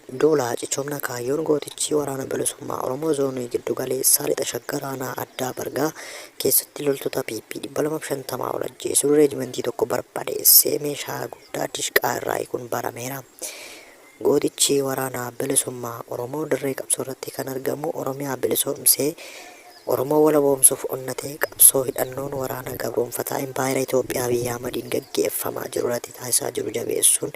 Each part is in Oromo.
Duula cichoomna kaayyoon gootichi Waraana Bilisummaa Oromoo Zoonii Giddu Galeessaa Lixa Shaggar Aanaa Addaa Bargaa keessatti loltoota PP 250 ol ajjeesuun reejimentii tokko barbadeessee meeshaa guddaa dishqaa irraa hiikuun barameera. Gootichi Waraana Bilisummaa Oromoo dirree qabsoo irratti kan argamu Oromiyaa bilisoomsee Oromoo walaboomsuuf onnatee qabsoo hidhannoon waraana gabroomfataa Impaayera Itoophiyaa Abiy Ahmadiin gaggeeffamaa jiru irratti taasisaa jiru jabeessuun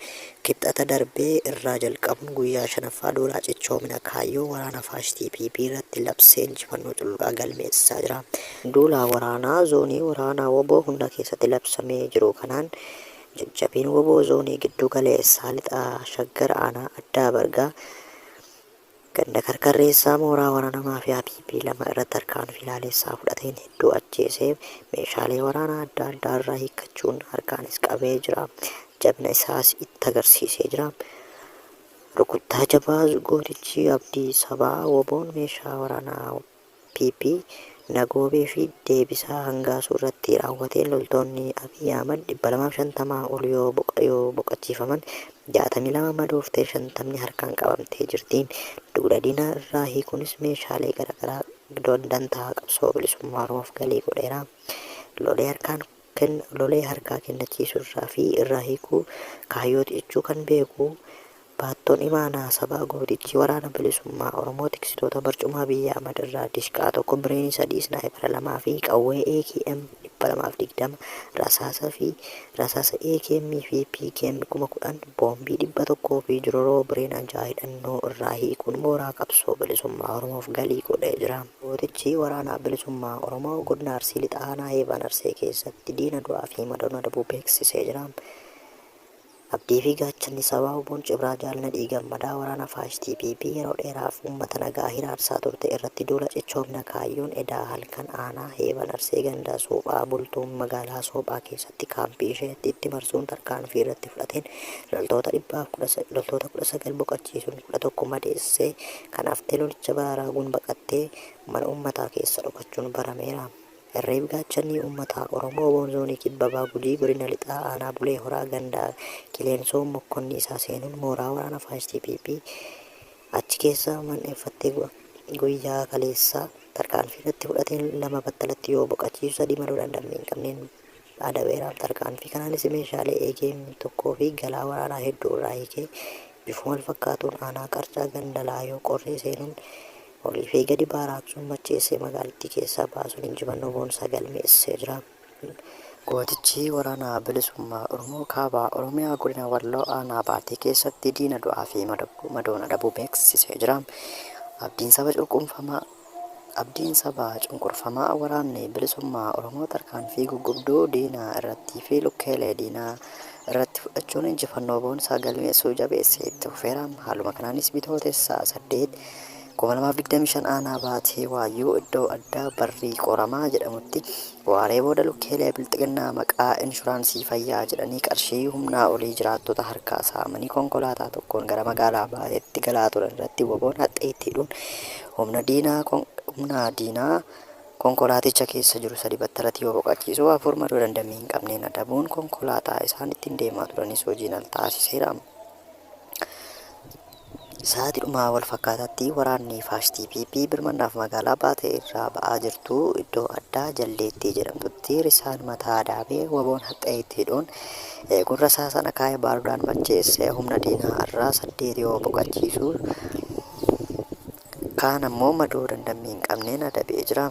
Kibxata darbe irraa jalqabuun guyyaa shanaffaa duula cichoomina kaayyoo waraana faashistii PP irratti labsee injifannoo cululuqaa galmeessisaa jira. Duula waraanaa zoonii waraana wbo hunda keessatti labsamee jiru kanaan jajjabeen wbo zoonii giddu galeessaa lixa Shaggar aanaa Addaa Bargaa Ganda Karkarreessaa mooraa waraana maafiyaa PP 2 irratti tarkaanfii laaleessaa fudhateen hedduu ajjeesee meeshaalee waraanaa adda addaa irraa hiikkachuun harkaanis qabee jira. Jabina isaas itti agarsiisee jira. Rukuttaa jabaa gootichi Abdii Sabaa WBOn meeshaa waraanaa PP Nagoobee fi Deebisaa Hangaasuu irratti raawwateen loltoonni Abiy Ahmad 250 ol yoo boqachiifaman 62 madooftee 50ni harkaan qabamtee jirti. Dugda diinaa irraa hiikuunis meeshaalee garaagaraa dantaa qabsoo bilisummaa Oromoof galii godheera. Lolee harkaan lolee harkaa kennachiisuu irraa fi irraa hiikuu kaayyoo xiichuu kan beeku Baattoon imaanaa sabaa gootichi Waraana Bilisummaa Oromoo tiksitoota barcuma Abiy Ahmad irraa dishqaa 1, bireenii 3, isnaayipara 2 fi qawwee AKM 220, rasaasa fi rasaasa AKM fi PKM 10,000, boombii 100 fi jororoo bireena 6 hidhannoo irraa hiikuun mooraa qabsoo bilisummaa Oromoof galii godhee jira. Gootichi Waraana Bilisummaa Oromoo Godina Arsii Lixaa Aanaa Heeban Arsee keessatti diina du'aa fi madoon adabuu beeksisee jira. Abdii fi gaachanni sabaa wbon Cibraa Jaal Nadhii Gammadaa waraana faashistii PP yeroo dheeraaf uummata nagaa hiraarsaa turte irratti duula cichoomina kaayyoon edaa halkan aanaa Heeban Arsee ganda Suuphaa Bultuum magaalaa Soophaa keessatti kaampii isheetti itti marsuun tarkaanfii irratti fudhateen loltoota 19 boqachiisuun 11 madeessee kan hafte lolicha baraaraaguun baqattee mana uummataa keessa dhokachuun barameera. Irreef Gaachanni Uummataa Oromoo wbo Zoonii Kibba Baha Gujii Godina Lixaa Aanaa Bulee Horaa Ganda Kileensoo Mokkonniisaa seenuun mooraa waraana faashistii PP achi keessa mandheeffattee guyyaa kaleessaa tarkaanfii irratti fudhateen 2 battalatti yoo boqachiisu 3 madoo dandammii hin qabneen adabeera. Tarkaanfii kanaanis meeshaalee AKM 1 fi galaa waraanaa hedduu irraa hiikee bifuma walfakkaatuun Aanaa Qarcaa Ganda Laayoo Qorree seenuun Olii fi gadi baaraaqsuun macheessee magaalittii keessaa baasuun injifannoo boonsaa galmeessisee jira. Gootichi Waraana Bilisummaa Oromoo Kaaba Oromiyaa Godina Walloo Aanaa Baatee keessatti diina du'aa fi madoon adabuu beeksisee jira. Abdiin saba cunqunfamaa Abdiin saba cunqurfamaa Waraanni Bilisummaa Oromoo tarkaanfii guggubduu diina irrattii fi lukkeelee diinaa irratti fudhachuun injifannoo boonsaa galmeessuu jabeessee itti fufeera. Haaluma kanaanis Bitootessa 8, 2025 aanaa Baatee Waayyuu iddoo addaa Barrii Qoramaa jedhamutti waaree booda lukkeelee Bilxiginnaa maqaa inshuraansii fayyaa jedhanii qarshii humnaa olii jiraattota harkaa saamanii konkolaataa tokkoon gara magaalaa Baateetti galaa turan irratti wbo'n haxxee itti hidhuun humna diinaa konkolaaticha keessa jiru 3 battalatti yoo boqachiisu 4 madoo dandammii hin qabneen adabuun konkolaataa isaan ittiin deemaa turanis hojiin al taasiseera. Sa'aatiidhuma wal fakkaataatti waraanni faashistii PP birmannaaf magaalaa Baatee irraa ba'aa jirtu iddoo addaa Jaldeettii jedhamtutti risaan mataa daabee wbo'n haxxee itti hidhuun eeguun rasaasaan akaayee baarudaan macheessee humna diinaa irraa 8 yoo boqachiisu kaan ammoo madoo dandammii hin qabneen adabee jira.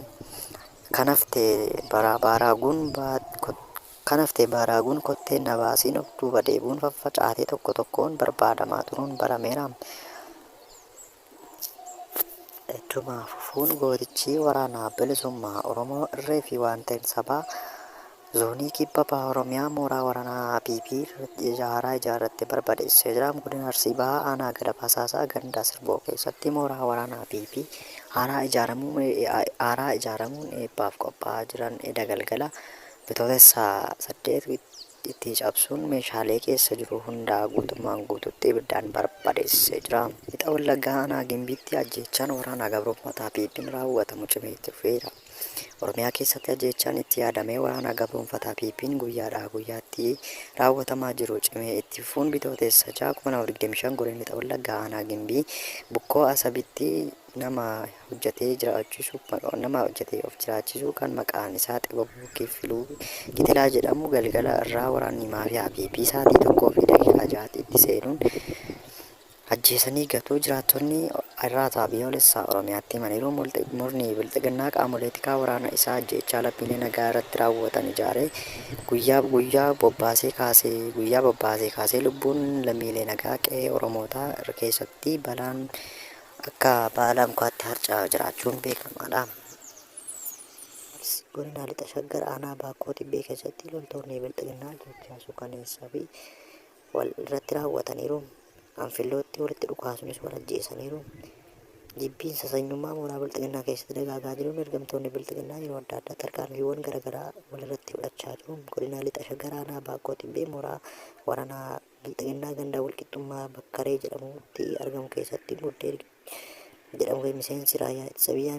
Kan hafte baaraaguun Kan hafte baaraaguun kotteen na baasiin of duuba deebi'uun faffacaatee tokko tokkoon barbaadamaa turuun barameera. Ittuma fufuun gootichi Waraana Bilisummaa Oromoo irree fi waanteen sabaa Zoonii Kibba Baha Oromiyaa mooraa waraanaa PP haaraa ijaarratte barbadeessee jira. Godina Arsii Bahaa Aanaa Gadab Hasaasaa Ganda Sirboo keessatti mooraa waraanaa PP haaraa ijaaramuun eebbaaf qophaa'aa jiran eda galgala Bitootessa 8 itti cabsuun meeshaalee keessa jiru hundaa guutummaan guutuutti ibiddaan barbadeessee jira. Lixa Wallaggaa Aanaa Gimbiitti ajjeechaan waraana gabroomfataa PPn raawwatamu cimee itti fufeera. Oromiyaa keessatti ajjeechaan itti yaadamee waraana gabroonfataa PP'n guyyaadhaa guyyaatti raawwatamaa jiru cimee itti fufuun Bitootessa 6, 2025 Godina Lixa Wallaggaa Aanaa Gimbii Bukkoo Asabitti nama hojjetee jiraachisu nama hojjetee of jiraachisu kan maqaan isaa Xibabuu Kiffiluu Kitilaa jedhamu galgala irraa waraanni maafiyaa PP sa'aatii 1:06 itti seenuun ajjeesanii gatuu jiraattonni Irraataa Biyyoolessaa Oromiyaatti himaniiru. Murni Bilxiginnaa qaamolee tikaa waraana isaa ajjeechaa lammiilee nagaa irratti raawwatan ijaaree guyyaa guyyaa bobbaasee kaasee guyyaa bobbaasee kaasee lubbuun lammiilee nagaa qe'ee Oromootaa keessatti balaan akka baala mukaatti harca'aa jiraachuun beekamaadha. Godina Lixa Shaggar Aanaa Baakkoo Tibbee keessatti loltoonni Bilxiginnaa ajjeechaa suukaneessaa fi wal irratti raawwataniiru. Anfillootti walitti dhukaasuunis wal ajjeesaniiru. Jibbiinsa sanyummaa mooraa Bilxiginnaa keessatti dagaagaa jiruun ergamtoonni Bilxiginnaa yeroo adda addaa tarkaanfiiwwan garaagaraa wal irratti fudhachaa jiru. Godina Lixa Shaggar Aanaa Baakkoo Tibbee mooraa waraanaa Bilxiginnaa ganda walqixxummaa Bakkaree jedhamutti argamu keessatti Muddee jedhamu miseensi raayyaa ittisa biyyaa